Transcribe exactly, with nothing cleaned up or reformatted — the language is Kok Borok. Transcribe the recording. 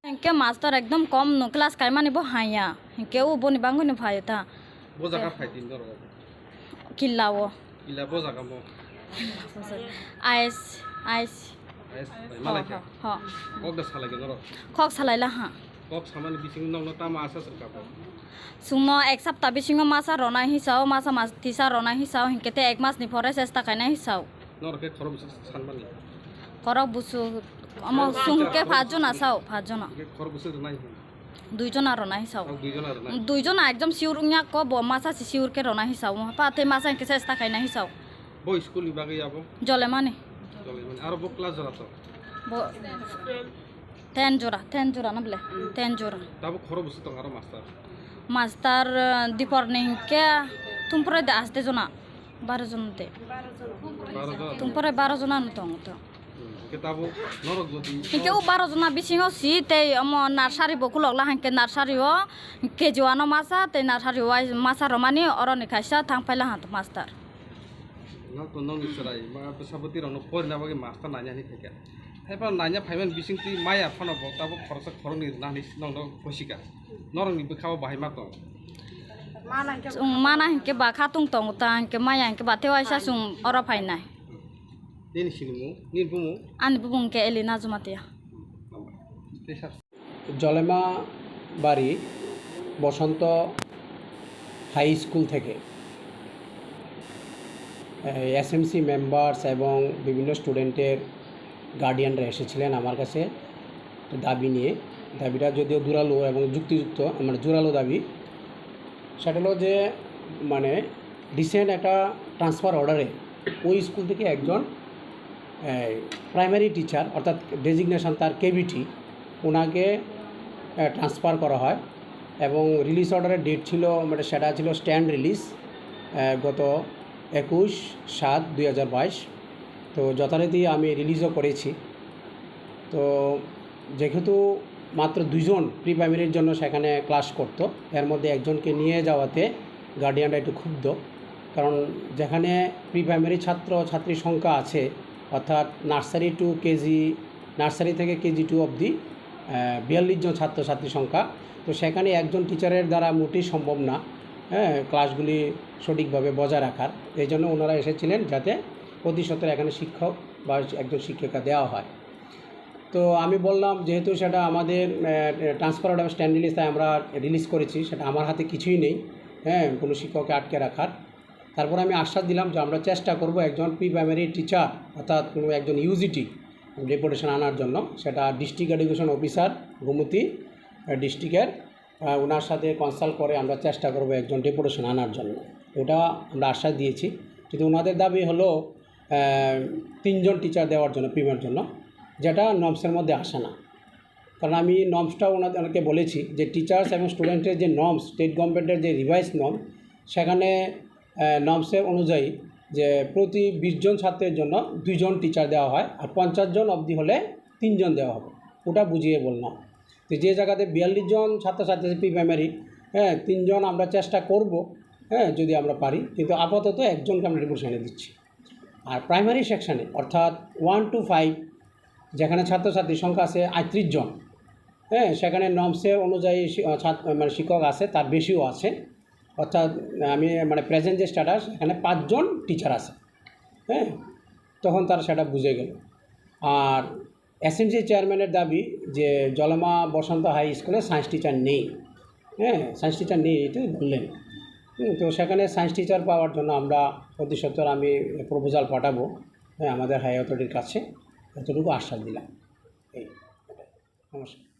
Hinkhe master ekdom kom no class kaimani bo haiya. Hinkhe o boni bangwi no phaio ta. Bo jaga phai tin doro. Killa o. Killa bo jaga mo. Ais, ais. Ais, bai malai kha. Ho, ho. Kok da salai kha norok. Kok salai la ha. Kok samani bising nokno tamo asa sengkha bo. Chwngno ek sapta bisingo masa rwnai hisao, masa mas tisa rwnai hisao, hinkhe tei ek masni pore chesta khainai hisao. Norok khe khorok bwswk sanmani? Khorok bwswk, omo chwng khe pachjona sao, pachjona. Hinkhe khorok bwswk rwnai hin? Duijona rwnai hisao. Oh, duijona rwnai. Duijona ekdom sure wngya kho, bo masa si sure khe rwnai hisao. Pa tei masa hinkhe chesta khainai hisao. Bo school ni bagwi abo? Jolemani. Jolemani. Aro bo class jora to? Bo Ten jora, ten jora na bole? Ten jora. Tabuk khorok bwswk tong aro master? Master, eh, dipor ni hinkhe thumphre de aste jona, baro jon de. Baro jona? Thumphre baro jona no tongo to. Hmm, hinkhe tabuk norok jodi hinkhe o baro jona bisingo si tei omo nursery bo khulok la hinkhe nursery o K G one o masa tei nursery o masa romani oro ni kaisa thang paila ha to master. Nok to nokni chwrai ma bwsa bwtwi rokno porina bagwi master nanya hinwi khaikha. Haiphano nanya phaiman bisingtwi maya phano bo tabuk khoroksa khoroknwi rwna hinwi nokno hoisika. Norokni bwkhao bahai ma tong? Chwng mana hinkhe ba khatung tongo ta hinkhe maya hinkhe ba tewaisa chwng oro phainai. Nini sinimung, nini bumung? Ani bumung hinkhe Elina Jumatia. Tei sab- জলেমাবাড়ি বসন্ত high school থেকে SMC members এবং বিভিন্ন স্টুডেন্টের গার্ডিয়ানরা এসেছিলেন আমার কাছে একটা দাবি নিয়ে। দাবিটা যদিও দুরালো এবং যুক্তিযুক্ত, মানে জোরালো দাবি। সেটা হলো যে, মানে, রিসেন্ট একটা ট্রান্সফার অর্ডারে ওই স্কুল থেকে একজন প্রাইমারি টিচার, অর্থাৎ ডেজিগনেশন তার কেবিটি, ওনাকে ট্রান্সফার করা হয় এবং রিলিজ অর্ডারের ডেট ছিল, মানে, সেটা ছিল স্ট্যান্ড রিলিজ গত একুশ সাত দুই হাজার বাইশ। তো যথারীতি আমি রিলিজও করেছি। তো যেহেতু মাত্র দুইজন প্রি প্রাইমারির জন্য সেখানে ক্লাস করতো, এর মধ্যে একজনকে নিয়ে যাওয়াতে গার্ডিয়ানরা একটু ক্ষুব্ধ, কারণ যেখানে প্রি প্রাইমারি ছাত্র ছাত্রীর সংখ্যা আছে, অর্থাৎ নার্সারি টু কেজি, নার্সারি থেকে কেজি টু অবধি বিয়াল্লিশ জন ছাত্রছাত্রীর সংখ্যা। তো সেখানে একজন টিচারের দ্বারা মোটেই সম্ভব না, হ্যাঁ, ক্লাসগুলি সঠিকভাবে বজায় রাখার। এই জন্য ওনারা এসেছিলেন যাতে অতি সত্বর এখানে শিক্ষক বা একজন শিক্ষিকা দেওয়া হয়। তো আমি বললাম, যেহেতু সেটা আমাদের ট্রান্সফার অর্ডার স্ট্যান্ড রিলিজ, তাই আমরা রিলিজ করেছি, সেটা আমার হাতে কিছুই নেই, হ্যাঁ, কোনো শিক্ষককে আটকে রাখার। তারপর আমি আশ্বাস দিলাম যে আমরা চেষ্টা করব একজন প্রি প্রাইমারি টিচার, অর্থাৎ কোনো একজন ইউজিটি ডেপুটেশন আনার জন্য, সেটা ডিস্ট্রিক্ট এডুকেশন অফিসার গোমতী ডিস্ট্রিক্টের, ওনার সাথে কনসাল্ট করে আমরা চেষ্টা করব একজন ডেপুটেশন আনার জন্য। ওটা আমরা আশ্বাস দিয়েছি। কিন্তু ওনাদের দাবি হলো তিনজন টিচার দেওয়ার জন্য, প্রিমের জন্য, যেটা নর্মসের মধ্যে আসে না। কারণ আমি নর্মসটা ওনাদেরকে বলেছি যে টিচার্স এবং স্টুডেন্টের যে নর্মস, স্টেট গভর্নমেন্টের যে রিভাইজ নর্ম, সেখানে নর্মসের অনুযায়ী যে প্রতি বিশ জন ছাত্রের জন্য দুইজন টিচার দেওয়া হয়, আর পঞ্চাশ জন অবধি হলে তিনজন দেওয়া হবে। ওটা বুঝিয়ে বললাম। তো যে জায়গাতে বিয়াল্লিশ জন ছাত্রছাত্রী আছে প্রি প্রাইমারি, হ্যাঁ, তিনজন আমরা চেষ্টা করব, হ্যাঁ, যদি আমরা পারি, কিন্তু আপাতত একজনকে আমরা ডেপুটেশনে দিচ্ছি। আর প্রাইমারি সেকশনে, অর্থাৎ ওয়ান টু ফাইভ, যেখানে ছাত্রছাত্রীর সংখ্যা আছে আটত্রিশ জন, হ্যাঁ, সেখানে নর্মসের অনুযায়ী শি- আহ, ছাত্র মানে শিক্ষক আছে, তার বেশিও আছে। অর্থাৎ আমি মানে প্রেজেন্ট যে স্ট্যাটাস, এখানে পাঁচজন টিচার আছে, হ্যাঁ, তখন তারা সেটা বুঝে গেল। আর এসএমসি চেয়ারম্যানের দাবি যে জলেমা বসন্ত হাই স্কুলে সায়েন্স টিচার নেই, হ্যাঁ, সায়েন্স টিচার নেই, এটা বললেন। হুম, তো সেখানে সায়েন্স টিচার পাওয়ার জন্য আমরা অতি সত্বর আমি প্রপোজাল পাঠাবো, হ্যাঁ, আমাদের হাই অথরিটির কাছে, এতটুকু আশ্বাস দিলাম। এই, নমস্কার।